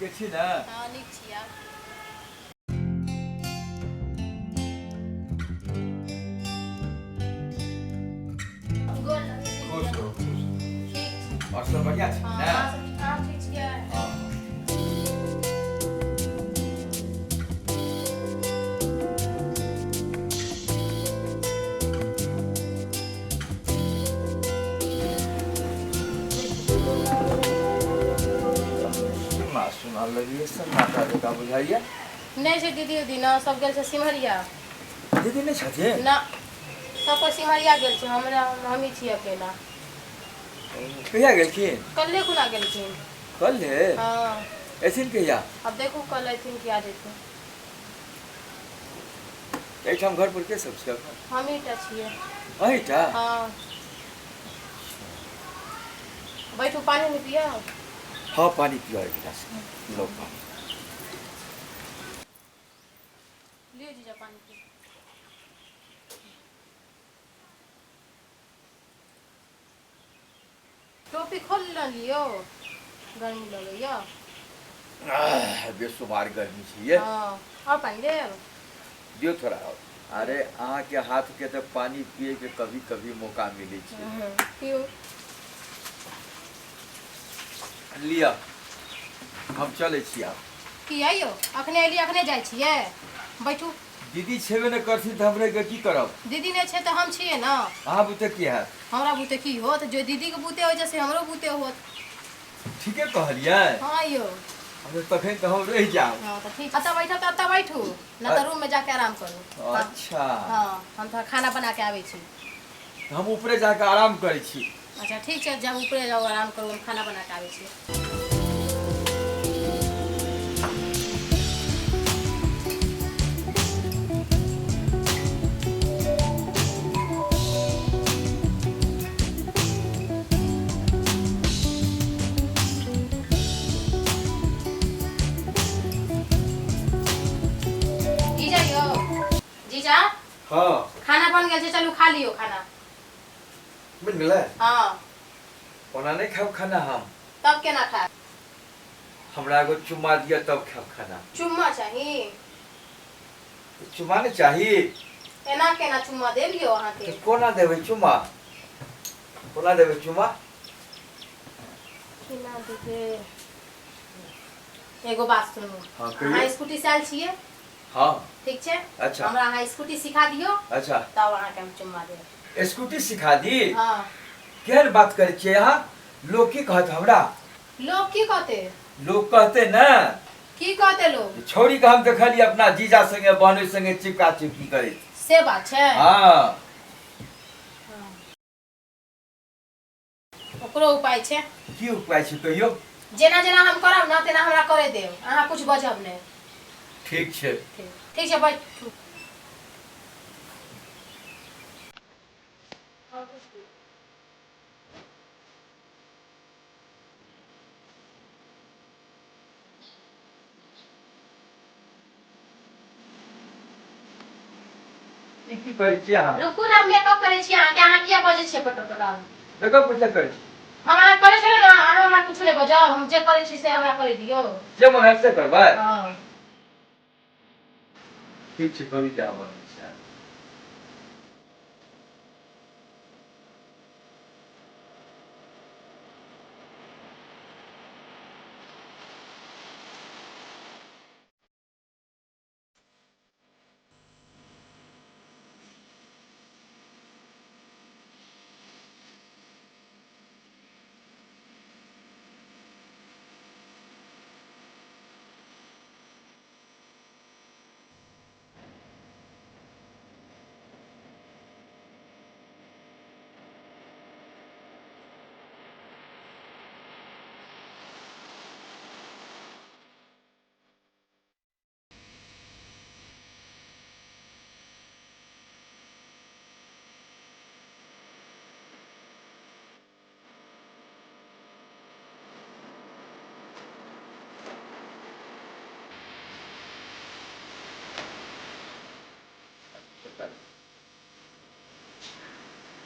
नीके छी ने? हँ, नीक छी। आब गोर लगै छी। खुश रहू, खुश रहू। ठीक छै। आओर सब बढ़िआँ छै हँ, ने? अहाँ सब अहाँ ठीक छियै? हँ। सुना सुना लगैए, सन्नाटा जकाँ बुझाइए। नहि छै दीदी उदी ने, सब गेल छै सिमरिया। दीदी नहि छथिन? ना, सब कोइ सिमरिया गेल छै, हमरा हमही छी अकेला। कहिया गेलखिन? कल्हे खुना गेलखिन। कल्हे? हँ। अयथिन कहिया? आब देखू कल अयथिन कि आज अयथिन। एहिठाम घर पर के सब छै अखन? हमही टा छियै। अहीं टा? हँ। बैठू, पानि नहि पियब? हँ, पानि पियब एक गिलास। लो पानि। लियौ जीजा, पानि पियू। टोपी खोल ने लियौ, गर्मी लगैया। आह, बेसुमार गर्मी छै ये। हँ, आओर पानि देब? दियौ थोड़ा और। अरे, अहाँके हाथ के तऽ पानि पिए के कभी कभी मौका मिलै छै। पियू। लिअ, हम चलै छी आब। की आइयो, अखने एलियै, अखने जाइ छियै? बैठू। दीदी छेबे नहि करथिन तऽ हम रहि कऽ की करब? दीदी नहि छै तऽ हम छियै ने। अहाँ बुते की हैत? हमरा बुते की होत? जो दीदीके बुते होइ छै से हमरो बुते होत। ठीके कहलियै। हँ यौ। अरे, तखन तऽ हम रहि जायब। हँ, तऽ ठीक, एतऽ बैठब तऽ एतऽ बैठू, नहि तऽ रूममे जाके आराम करू। अच्छा। हँ, हम थोड़ा खाना बना के आबै छी। हम ऊपरे जाके आराम करै छी। अच्छा, ठीक छै, जाउ, ऊपरे जाउ, आराम करू, हम खाना बना के आबै छी। जीजा यौ, जीजा। हँ। खाना बन गेल छै, चलू खा लियौ खाना। बनि गेलै? हँ। ओना नहि खायब खाना हम। तब केना खायब? हमरा एगो चुम्मा दिअ, तब खायब खाना। चुम्मा चाही? चुम्मा नहि चाही? एना केना चुम्मा देब यौ अहाँके? तऽ कोना देबै चुम्मा? कोना देबै चुम्मा? केना देबै? एगो बात सुनू। हँ, कहियौ। अहाँ स्कूटी से आयल छियै? हँ। ठीक छै। अच्छा। हमरा अहाँ स्कूटी सिखा दियौ। अच्छा। तब अहाँके हम चुम्मा देब। स्कूटी सिखा दी? हँ। केहन बात करै छियै अहाँ? लोक की कहत हमरा? लोग की कहते? लोक कहते ने। की कहते लोग? छौड़ी के हम देखलियै अपना जीजा संगे, बहनोई संगे चिपका चिपकी करैत। से बात छै? हँ। ओकरो उपाय छै। की उपाय छै, कहियौ। जेना जेना हम करब ने, तेना हमरा करे देब, अहाँ कुछ बजब नहि। ठीक छै। ठीक, ठीक छै, बैठू। ई की करै छियै अहाँ? रुकू ने, मेकअप करै छी अहाँके। अहाँ किया बजै छियै पटर पटर? मेकअप कथी करै छी? हम अहाँ करै छियै ने, अहाँ हमरा कुछ नहि बजाउ। हम जे करै छी से हमरा करै दियौ। जे मन हैत से करबै? हँ। ठीक छै, करू जे आबऽ छै।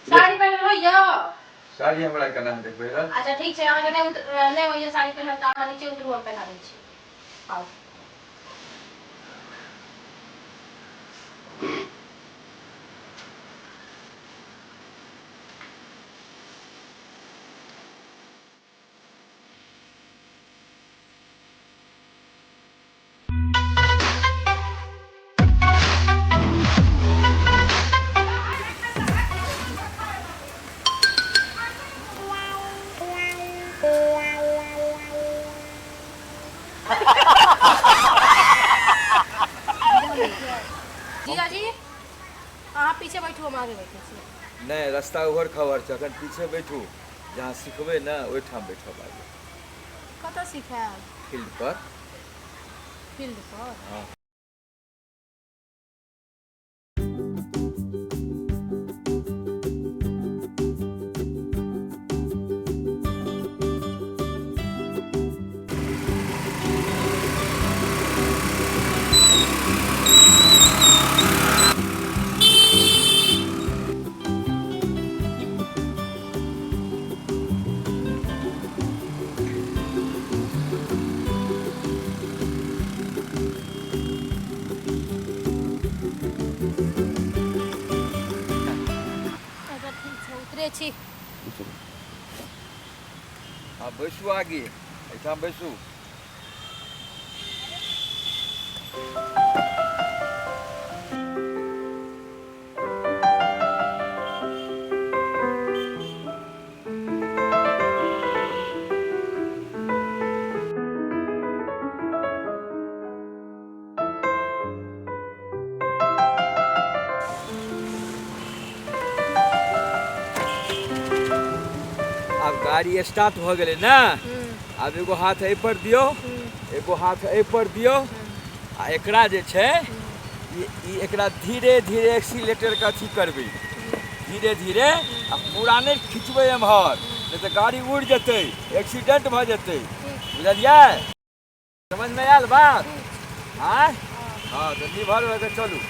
साड़ी पहिरल होइया? साड़ी हमरा केना हेतै पहिरल? अच्छा, ठीक छै, अहाँके नहि नहि होइया साड़ी पहिरल तऽ अहाँ नीचे उतरू, हम पहिरा दै छी। आउ। जीजाजी अहाँ पीछे बैठू, हम आगे बैठे छी। नहि, रास्ता उभर खबर छै, अखन पीछे बैठू, जहाँ सिखबै ने ओहिठाम बैठब आगे। कतऽ सिखायब? फील्ड पर। फील्ड पर? हँ। अच्छा ठीक छै, उतरे छी। हँ, बैसू आगे, एहिठाम बैसू। आब गाड़ी स्टार्ट भऽ गेलै ने? आब एगो हाथ एहि पर दियौ, एगो हाथ एहि पर दियौ, आ एकरा जे छै ई एकरा धीरे धीरे एक्सीलेटर के अथी करबै, धीरे धीरे, आ पूरा नहि खिचबै एम्हर, नहि तऽ गाड़ी उड़ि जेतै, एक्सीडेंट भऽ जेतै। बुझलियै? समझमे आयल बात? आँय? हँ, तऽ निभर भऽ कऽ चलू।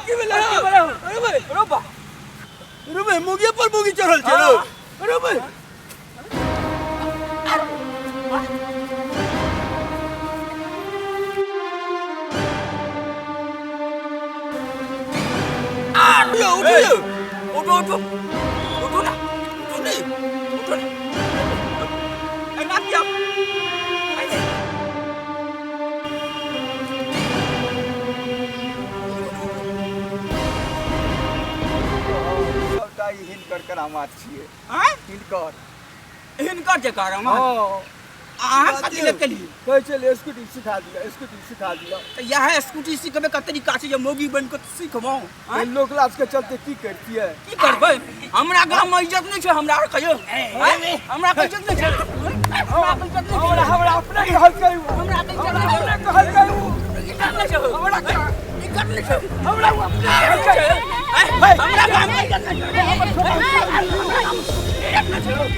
की भेलै? अरे भाई, अरे बा, अरे भाई, मुगिए पर मुगी चढ़ल छै रौ। अरे भाई, उठो उठो उठो उठो उठो ना, उठो नहीं, उठो ना। ए ना किया? सबटा ई हिनकर करामात छियै। आँय? हिनकर। हिनकर जे करामात? हँ। अहाँ कथी लए केलियै? कहै छलै स्कूटी सिखा दिअ, स्कूटी सिखा दिअ। तऽ इएह स्कूटी सिखबै के तरीका छै जे मौगी बनि कऽ सिखबौ? आँय? लोक लाज के चलते की करतियै? की करबै? हमरा गाममे इज्जत नहि छै। हमरा आर कहियौ, आँय? हमरा के इज्जत नहि छै, हमरा के इज्जत नहि छै। हमरा हमरा अपने कहलकै उ। हमरा के इज्जत नहि छै। अपने कहलकै उ। इज्जत नहि छै। हमरा के इज्जत नहि छै। हमरा उ अपने इज्जत कहलकै। नहि छै। आँय? हमरा गाममे इज्जत नहि छै। इज्जत नहि छै। हमरा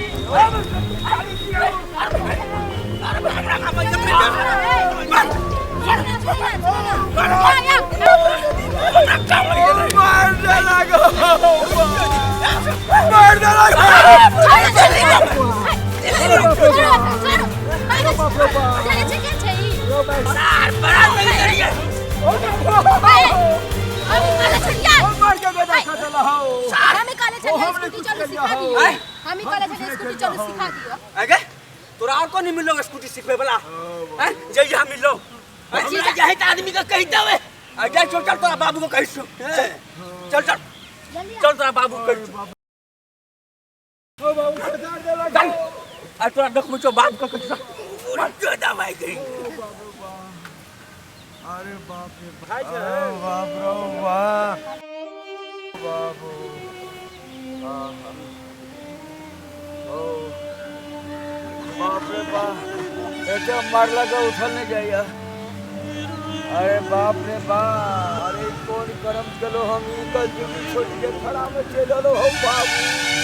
गाममे इज्जत नहि छै। हमरा गाममे इज्जत नहि छै। मार देलक, मार देलक। मार के बेटा खतल हौ। आगे तोरा और को नहीं मिलो स्कूटी सिखबे वाला? हैं, जइया मिलो हमरा यही त आदमी के कहि देबै। आगे चल चल, तोरा बाबू को कहि छौ। चल चल चल, तोरा बाबू को कहि छौ। ओ बाबू, सरकार देलक। चल, आ तोरा देखबै छौ, बाप के कहि छौ। दबाई गई। अरे बाप रे बाप, बाप रे बाप, बाबू, हाँ हाँ। ओ बाप रे बाप, एते मारला के उठल नहीं जाइया। अरे बाप रे बाप, अरे कोन करम केलो हम, ई कल जुग छोड़ के खड़ा में चल एलो हो बाबू।